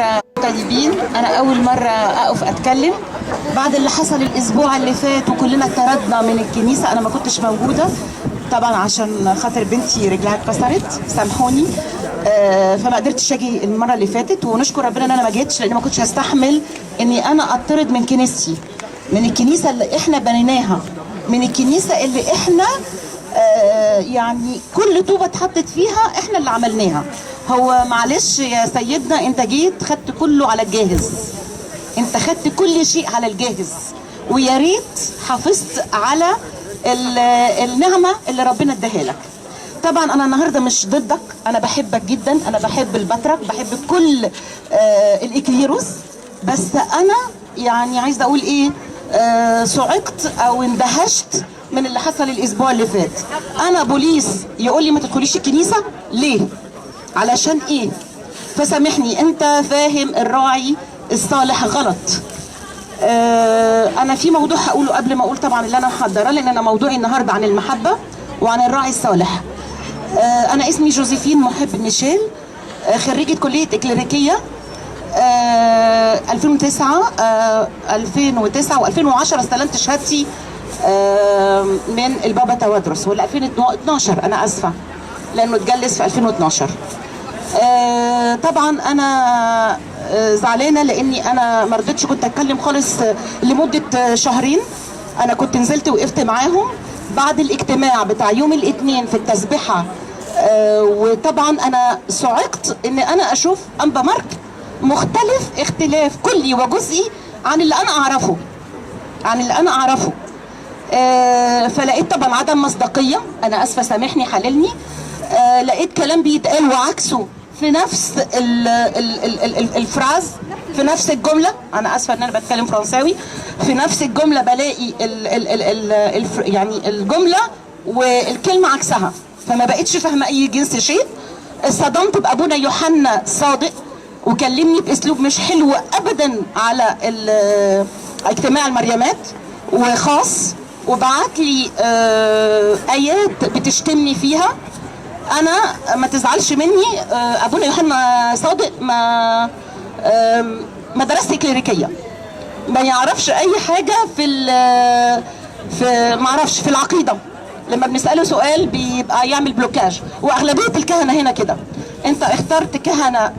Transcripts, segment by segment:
مرة طيبين. أنا أول مرة أقف أتكلم بعد اللي حصل الأسبوع اللي فات وكلنا اتطردنا من الكنيسة. أنا ما كنتش موجودة طبعا عشان خاطر بنتي رجلها اتكسرت، سامحوني. فما قدرتش اجي المرة اللي فاتت، ونشكر ربنا ان انا ما جيتش لان ما كنتش هستحمل اني انا اطرد من كنيستي، من الكنيسة اللي احنا بنيناها، من الكنيسة اللي احنا يعني كل طوبة اتحطت فيها احنا اللي عملناها. هو معلش يا سيدنا، انت جيت خدت كله على الجاهز، انت خدت كل شيء على الجاهز، ويا ريت حافظت على النعمة اللي ربنا اداها لك. طبعا انا النهارده مش ضدك، انا بحبك جدا، انا بحب البطرك، بحب كل الاكليروس، بس انا يعني عايزه اقول ايه، صعقت او اندهشت من اللي حصل الاسبوع اللي فات. انا بوليس يقول لي ما تدخليش الكنيسة ليه؟ علشان ايه؟ فسامحني، انت فاهم الراعي الصالح غلط. انا في موضوع هقوله قبل ما اقول طبعا اللي انا محضراه، لان انا موضوعي النهارده عن المحبة وعن الراعي الصالح. انا اسمي جوزيفين محب ميشيل، خريجة كليه اكليريكيه 2009، 2009 و2010 استلمت شهادتي من البابا توادرس، ولا 2012، انا اسفه لانه اتجلس في 2012. طبعا انا زعلانة لاني انا ما رضيتش كنت اتكلم خالص لمدة شهرين. انا كنت نزلت وقفت معاهم بعد الاجتماع بتاع يوم الاثنين في التسبيحة، وطبعا انا صعقت ان انا اشوف انبا مارك مختلف اختلاف كلي وجزئي عن اللي انا اعرفه، عن اللي انا اعرفه. فلقيت طبعا عدم مصداقية، انا اسفه سامحني حللني. لقيت كلام بيتقال وعكسه في نفس ال ال ال ال ال ال phrase، في نفس الجملة. انا اسفه ان انا بتكلم فرنساوي. في نفس الجملة بلاقي ال ال ال ال الف يعني الجملة والكلمة عكسها، فما بقتش فاهمه اي جنس شيء. اتصدمت بابونا يوحنا صادق وكلمني باسلوب مش حلو ابدا على اجتماع المريمات وخاص، وبعت لي ايات بتشتمني فيها. انا ما تزعلش مني، ابونا يوحنا صادق ما درسش كليريكيه، ما يعرفش اي حاجة في في ما اعرفش في العقيدة. لما بنساله سؤال بيبقى يعمل blocage، واغلبيه الكهنة هنا كده. انت اخترت كهنة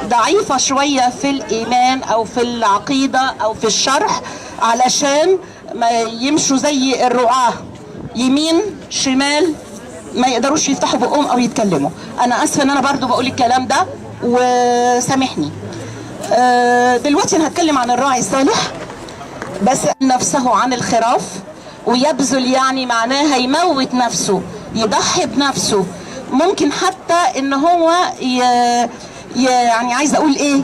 ضعيفة شوية في الايمان او في العقيدة او في الشرح، علشان ما يمشوا زي الرعاة يمين شمال، ما يقدروش يفتحوا بقهم او يتكلموا. انا اسفه ان انا برضو بقول الكلام ده وسامحني. دلوقتي انا هتكلم عن الراعي الصالح. بس نفسه عن الخراف ويبذل، يعني معناها يموت نفسه، يضحي بنفسه، ممكن حتى ان هو يعني عايزه اقول ايه،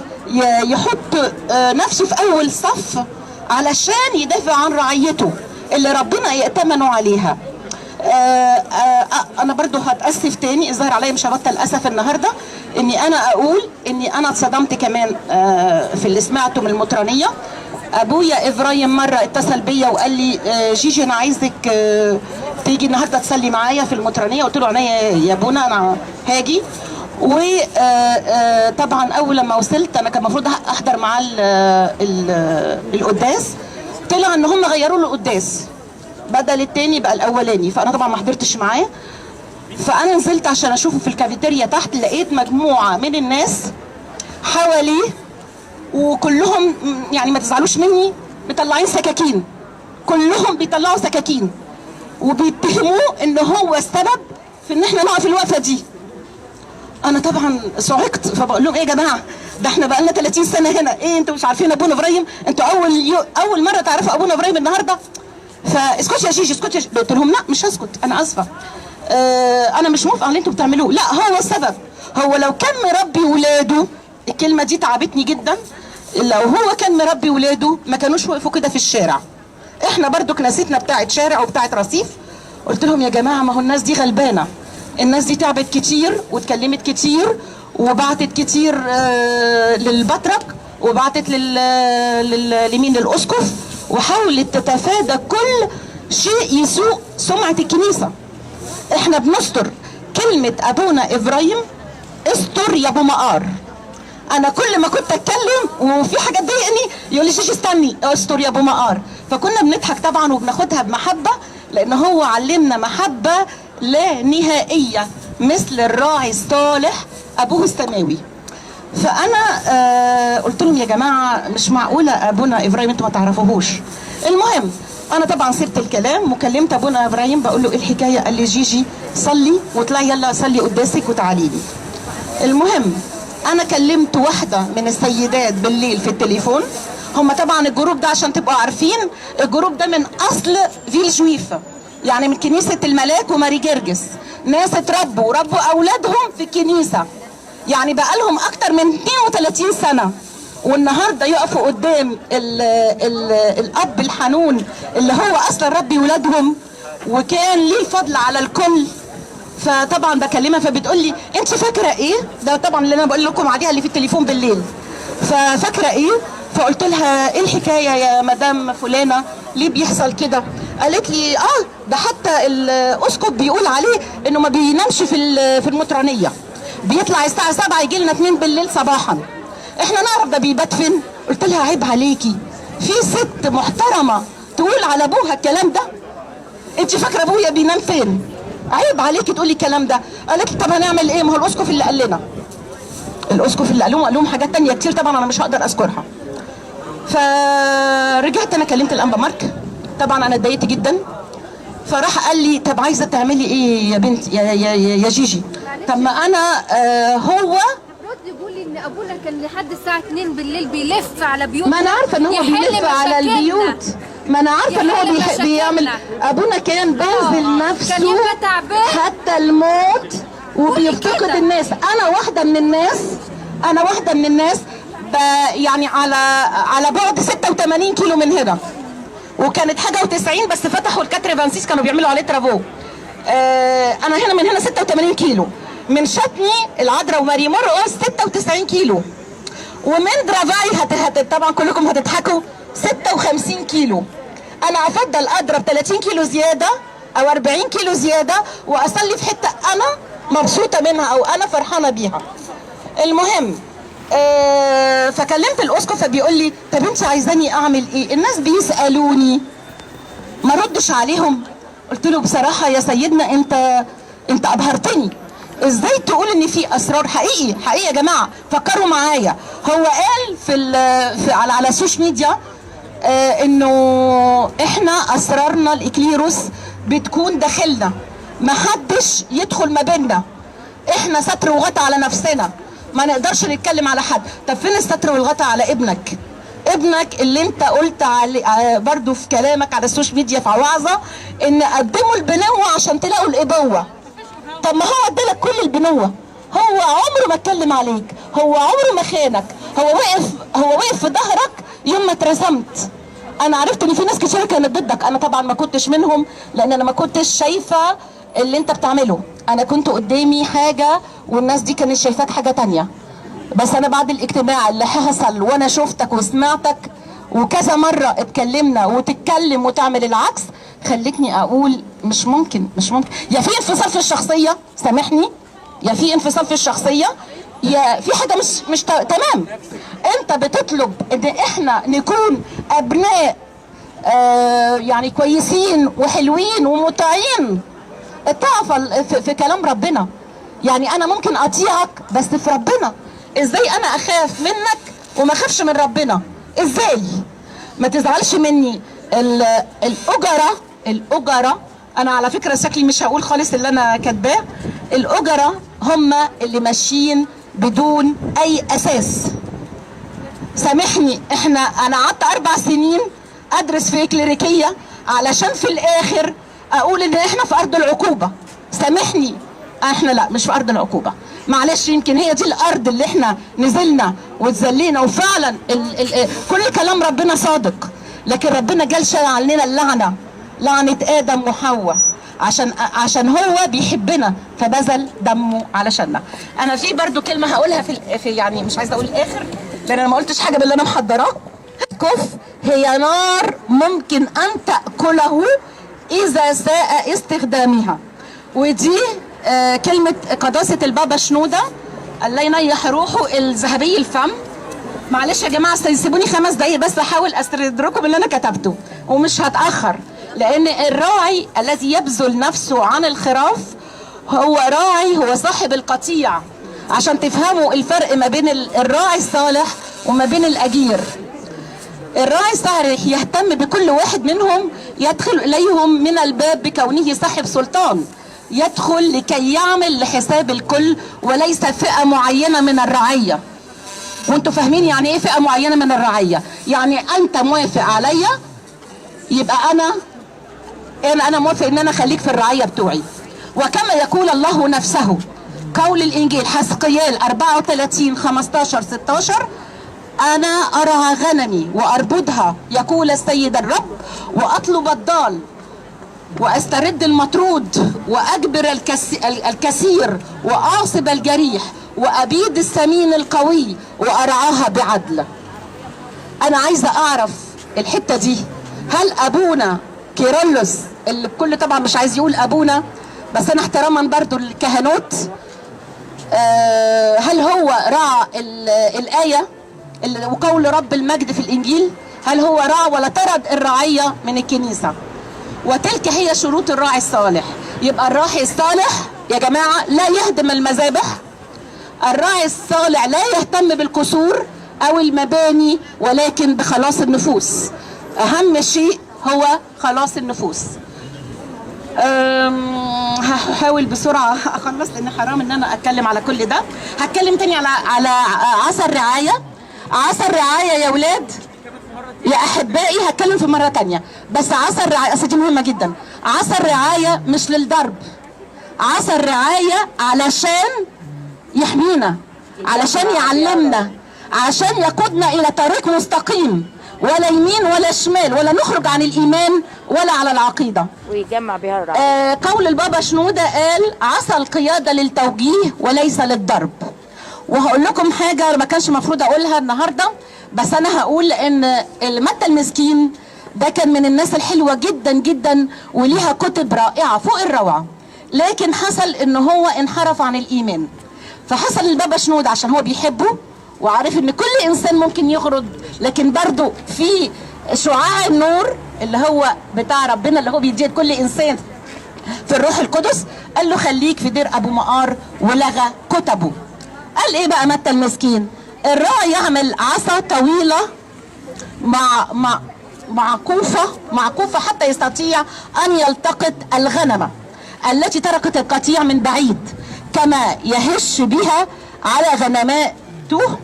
يحط نفسه في اول صف علشان يدافع عن رعيته اللي ربنا يأتمنه عليها. انا برضو هتاسف تاني، الظاهر عليا مش هبطل اسف النهارده، اني انا اقول اني انا اتصدمت كمان في اللي سمعته من المطرانيه. ابويا ابراهيم مرة اتصل بيا وقال لي جيجي انا عايزك تيجي النهارده تصلي معايا في المطرانيه. قلت له عينيا يا ابونا، انا هاجي. وطبعا اول لما وصلت انا كان المفروض احضر معاه القداس، طلع ان هم غيروا له القداس، بدل التاني بقى الاولاني، فانا طبعا ما حضرتش معاه. فانا نزلت عشان اشوفه في الكافيتيريا تحت، لقيت مجموعة من الناس حواليه وكلهم يعني ما تزعلوش مني مطلعين سكاكين، كلهم بيطلعوا سكاكين وبيتهموه ان هو السبب في ان احنا نقف الوقفة دي. انا طبعا صعقت، فبقول لهم ايه يا جماعة، ده احنا بقالنا 30 سنة هنا، ايه انتوا مش عارفين ابونا ابراهيم؟ انتوا اول مرة تعرفوا ابونا ابراهيم النهارده؟ فاسكتي يا جيجي، اسكتي يا جيجي. قلت لهم لا مش هسكت، انا اسفه، انا مش موافقة على اللي انتوا بتعملوه. لا هو السبب، هو لو كان مربي ولاده، الكلمة دي تعبتني جدا، لو هو كان مربي ولاده ما كانوش وقفوا كده في الشارع. احنا برضو كنيستنا بتاعت شارع وبتاعت رصيف. قلت لهم يا جماعة ما هو الناس دي غلبانه، الناس دي تعبت كتير واتكلمت كتير وبعتت كتير للبطرك وبعتت لمين، للاسقف، وحاولت تتفادى كل شيء يسوء سمعه الكنيسة. احنا بنستر كلمة ابونا ابراهيم، استر يا ابو مقار. انا كل ما كنت اتكلم وفي حاجة تضايقني يقول لي جيجي استني، استر يا ابو مقار. فكنا بنضحك طبعا وبناخدها بمحبة، لان هو علمنا محبة لا نهائية مثل الراعي الصالح ابوه السماوي. فانا قلت لهم يا جماعة مش معقولة ابونا ابراهيم انتوا ما تعرفوهوش. المهم انا طبعا سبت الكلام وكلمت ابونا ابراهيم، بقول له ايه الحكاية؟ قال لي جيجي صلي واطلعي يلا صلي قداسك وتعالي لي. المهم انا كلمت واحدة من السيدات بالليل في التليفون. هم طبعا ال groupe ده عشان تبقوا عارفين، ال groupe ده من اصل فيلجويف، يعني من كنيسة الملاك وماري جرجس، ناس اتربوا وربوا اولادهم في الكنيسة، يعني بقالهم اكتر من 32 سنة، والنهارده يقفوا قدام ال ال الاب الحنون اللي هو اصلا ربي ولادهم وكان ليه الفضل على الكل. فطبعا بكلمها فبتقول لي انت فاكره ايه؟ ده طبعا اللي انا بقول لكم عليها اللي في التليفون بالليل. ففاكره ايه؟ فقلت لها ايه الحكاية يا مدام فلانه؟ ليه بيحصل كده؟ قالت لي ده حتى الاسقف بيقول عليه انه ما بينامش في المطرانيه، بيطلع الساعة 7 يجي لنا 2 بالليل صباحا. احنا نعرف ده بيبات فين؟ قلت لها عيب عليكي، في ست محترمه تقول على ابوها الكلام ده؟ انت فاكره ابويا بينام فين؟ عيب عليكي تقولي الكلام ده. قالت لي طب هنعمل ايه؟ ما هو الاسقف اللي قال لنا. الاسقف اللي قال لهم، قال لهم حاجات تانية كتير طبعا انا مش هقدر اذكرها. فرجعت انا كلمت الانبا مارك، طبعا انا اتضايقت جدا. فراح قال لي طب عايزه تعملي ايه يا بنت يا يا يا, يا جيجي؟ طب ما انا هو رد قولي ان ابونا كان لحد الساعة 2 بالليل بيلف على بيوت. ما انا عارفه ان هو يحل بيلف على مشاكلنا. البيوت، ما انا عارفه ان هو يحل مشاكلنا. بيعمل. ابونا كان باذل نفسه كان يبقى تعبان. حتى الموت وبيفتقد كده. الناس. انا واحدة من الناس، انا واحدة من الناس يعني على بعد 86 كيلو من هنا، وكانت حاجة و90 بس فتحوا ال quatre-vingt-six كانوا بيعملوا عليه travaux. انا هنا من هنا 86 كيلو، من شتني العذراء وماري مرقس 96 كيلو، ومن درافاي طبعا كلكم هتضحكوا 56 كيلو. انا افضل اضرب 30 كيلو زيادة او 40 كيلو زيادة واصلي في حتة انا مبسوطة منها او انا فرحانة بيها. المهم فكلمت الاسقف فبيقول لي طب انت عايزاني اعمل ايه؟ الناس بيسالوني ما ردش عليهم. قلت له بصراحة يا سيدنا انت ابهرتني، ازاي تقول ان في اسرار؟ حقيقي حقيقي يا جماعة فكروا معايا. هو قال في ال في على ال social media انه احنا اسرارنا الاكليروس بتكون داخلنا، ما حدش يدخل ما بيننا، احنا ستر وغطا على نفسنا، ما نقدرش نتكلم على حد. طب فين الستر والغطا على ابنك؟ ابنك اللي انت قلت علي برضو في كلامك على ال social media في وعظه ان قدموا البنوة عشان تلاقوا الابوة. طب ما هو ادالك كل البنوة، هو عمره ما اتكلم عليك، هو عمره ما خانك، هو واقف في ظهرك يوم ما اترسمت. انا عرفت ان في ناس كتير كانت ضدك، انا طبعا ما كنتش منهم لان انا ما كنتش شايفه اللي انت بتعمله، انا كنت قدامي حاجة والناس دي كانت شايفاك حاجة تانية. بس انا بعد الاجتماع اللي حصل وانا شفتك وسمعتك وكذا مرة اتكلمنا وتتكلم وتعمل العكس، خلتني اقول مش ممكن، مش ممكن. يا في انفصال في الشخصية، سامحني، يا في انفصال في الشخصية، يا في حاجة مش تمام. انت بتطلب ان احنا نكون ابناء يعني كويسين وحلوين ومطيعين. الطاعة في كلام ربنا، يعني انا ممكن اطيعك بس في ربنا. ازاي انا اخاف منك وما اخافش من ربنا؟ ازاي؟ ما تزعلش مني. الاجرة انا على فكرة شكلي مش هقول خالص اللي انا كاتباه. الاجرة هم اللي ماشيين بدون اي اساس. سامحني، انا قعدت 4 سنين ادرس في كليريكيه علشان في الاخر اقول ان احنا في ارض العقوبة. سامحني، احنا لا، مش في ارض العقوبة، معلش. يمكن هي دي الارض اللي احنا نزلنا واتذلينا، وفعلا كل كلام ربنا صادق، لكن ربنا جال شال علينا اللعنة، لعنه ادم وحواء، عشان هو بيحبنا فبذل دمه علشاننا. انا في برضو كلمة هقولها في يعني مش عايزه اقول الاخر لان انا ما قلتش حاجة باللي انا محضراه. كف هي نار ممكن ان تاكله اذا ساء استخدامها. ودي كلمة قداسة البابا شنودة الله ينيح روحه الذهبي الفم. معلش يا جماعة سيبوني 5 دقايق بس احاول استرد لكم اللي انا كتبته ومش هتاخر، لان الراعي الذي يبذل نفسه عن الخراف هو راعي، هو صاحب القطيع. عشان تفهموا الفرق ما بين الراعي الصالح وما بين الاجير. الراعي الصالح يهتم بكل واحد منهم، يدخل اليهم من الباب بكونه صاحب سلطان، يدخل لكي يعمل لحساب الكل وليس فئة معينة من الرعية. وانتوا فاهمين يعني ايه فئة معينة من الرعية؟ يعني انت موافق عليا يبقى انا موافق ان انا اخليك في الرعية بتوعي. وكما يقول الله نفسه، قول الانجيل حزقيال 34 15 16: انا ارعى غنمي واربدها يقول السيد الرب، واطلب الضال واسترد المطرود، واجبر الكثير، واعصب الجريح، وابيد السمين القوي، وارعاها بعدل. انا عايزه اعرف الحتة دي، هل ابونا كيرلس اللي الكل طبعا مش عايز يقول ابونا، بس انا احتراما برضو للكهنوت، هل هو رعى الايه وقول رب المجد في الانجيل؟ هل هو رعى ولا طرد الرعية من الكنيسة؟ وتلك هي شروط الراعي الصالح. يبقى الراعي الصالح يا جماعة لا يهدم المذابح، الراعي الصالح لا يهتم بالقصور او المباني، ولكن بخلاص النفوس. اهم شيء هو خلاص النفوس. هحاول بسرعة اخلص لان حرام ان انا اتكلم على كل ده. هتكلم تاني على عصا الرعاية. عصا الرعاية يا ولاد يا احبائي هتكلم في مرة تانية، بس عصا الرعاية اصل دي مهمة جدا. عصا الرعاية مش للضرب، عصا الرعاية علشان يحمينا، علشان يعلمنا، عشان يقودنا الى طريق مستقيم، ولا يمين ولا شمال، ولا نخرج عن الايمان ولا على العقيدة، ويجمع بها الرعاية. قول البابا شنودة قال عصا القيادة للتوجيه وليس للضرب. وهقول لكم حاجة ما كانش المفروض اقولها النهارده، بس انا هقول، لان متى المسكين ده كان من الناس الحلوة جدا جدا وليها كتب رائعة فوق الروعة، لكن حصل ان هو انحرف عن الايمان. فحصل البابا شنودة عشان هو بيحبه وعارف ان كل انسان ممكن يغرد، لكن برضه في شعاع النور اللي هو بتاع ربنا اللي هو بيديه لكل انسان في الروح القدس، قال له خليك في دير ابو مقار، ولغى كتبه. قال ايه بقى متى المسكين؟ الراعي يعمل عصا طويلة مع معقوفه حتى يستطيع ان يلتقط الغنمه التي تركت القطيع من بعيد، كما يهش بها على غنماته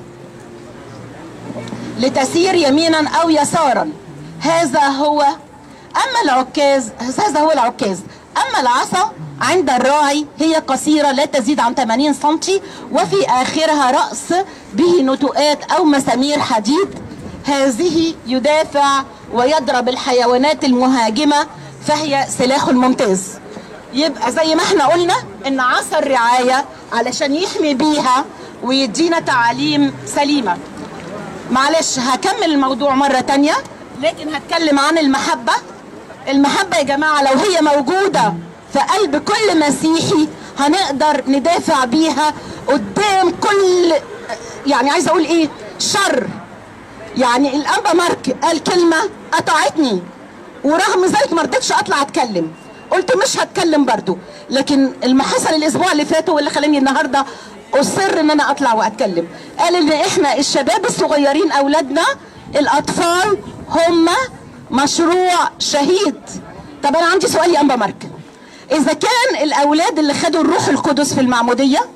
لتسير يمينا او يسارا. هذا هو اما العكاز، هذا هو العكاز. اما العصا عند الراعي هي قصيرة لا تزيد عن 80 سنتي، وفي اخرها راس به نتوءات او مسامير حديد. هذه يدافع ويضرب الحيوانات المهاجمه، فهي سلاح ممتاز. يبقى زي ما احنا قلنا ان عصا الرعاية علشان يحمي بيها ويدينا تعاليم سليمة. معلش هكمل الموضوع مرة تانية، لكن هتكلم عن المحبة. المحبة يا جماعة لو هي موجودة في قلب كل مسيحي هنقدر ندافع بيها قدام كل، يعني عايزه اقول ايه، شر. يعني الانبا مارك قال كلمة قطعتني، ورغم ذلك ما رضيتش اطلع اتكلم، قلت مش هتكلم برضو، لكن اللي حصل الاسبوع اللي فات هو اللي خلاني النهارده اصر ان انا اطلع واتكلم. قال ان احنا الشباب الصغيرين، اولادنا الاطفال، هم مشروع شهيد. طب انا عندي سؤال يا انبا مارك، اذا كان الاولاد اللي خدوا الروح القدس في المعمودية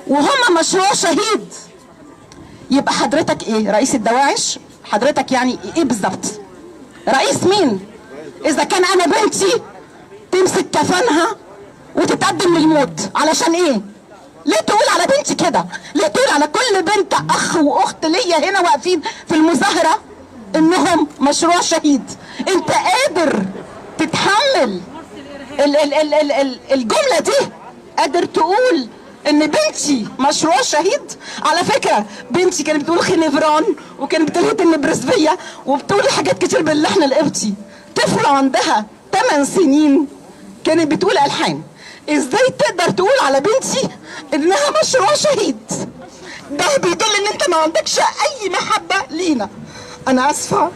وهم مشروع شهيد، يبقى حضرتك ايه؟ رئيس الدواعش؟ حضرتك يعني ايه بالظبط؟ رئيس مين؟ اذا كان انا بنتي تمسك كفنها وتتقدم للموت علشان ايه؟ ليه تقول على بنتي كده؟ ليه تقول على كل بنت اخ واخت ليا هنا واقفين في المظاهرة انهم مشروع شهيد؟ انت قادر تتحمل ال ال ال ال ال الجملة دي؟ قادر تقول ان بنتي مشروع شهيد؟ على فكرة بنتي كانت بتقول خنفران، وكانت بتلهت النبرسفيه، وبتقول حاجات كتير باللحن القبطي. طفله عندها 8 سنين كانت بتقول الحان. ازاي تقدر تقول على بنتي انها مشروع شهيد؟ ده بيدل ان انت ما عندكش اي محبة لينا. انا اسفة.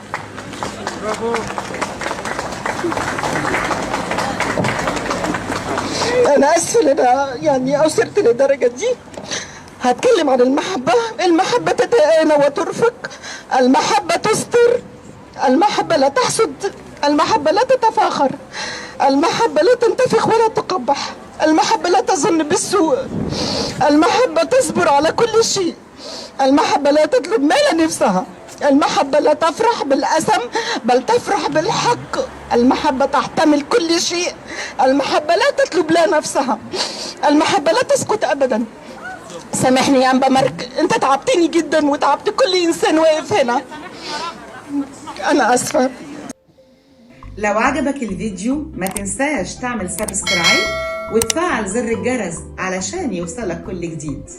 انا اسفة ان انا يعني اوصلت للدرجة دي. هتكلم عن المحبة. المحبة تتآنى وترفق، المحبة تستر، المحبة لا تحسد، المحبة لا تتفاخر، المحبة لا تنتفخ ولا تقبح، المحبة لا تظن بالسوء، المحبة تصبر على كل شيء، المحبة لا تطلب مال نفسها، المحبة لا تفرح بالأسم بل تفرح بالحق، المحبة تحتمل كل شيء، المحبة لا تطلب لا نفسها، المحبة لا تسكت أبدا. سامحني يا أنبا مارك، أنت تعبتني جدا وتعبت كل إنسان واقف هنا. أنا آسفة. لو عجبك الفيديو ما تنساش تعمل subscribe وتفعل زر الجرس علشان يوصلك كل جديد.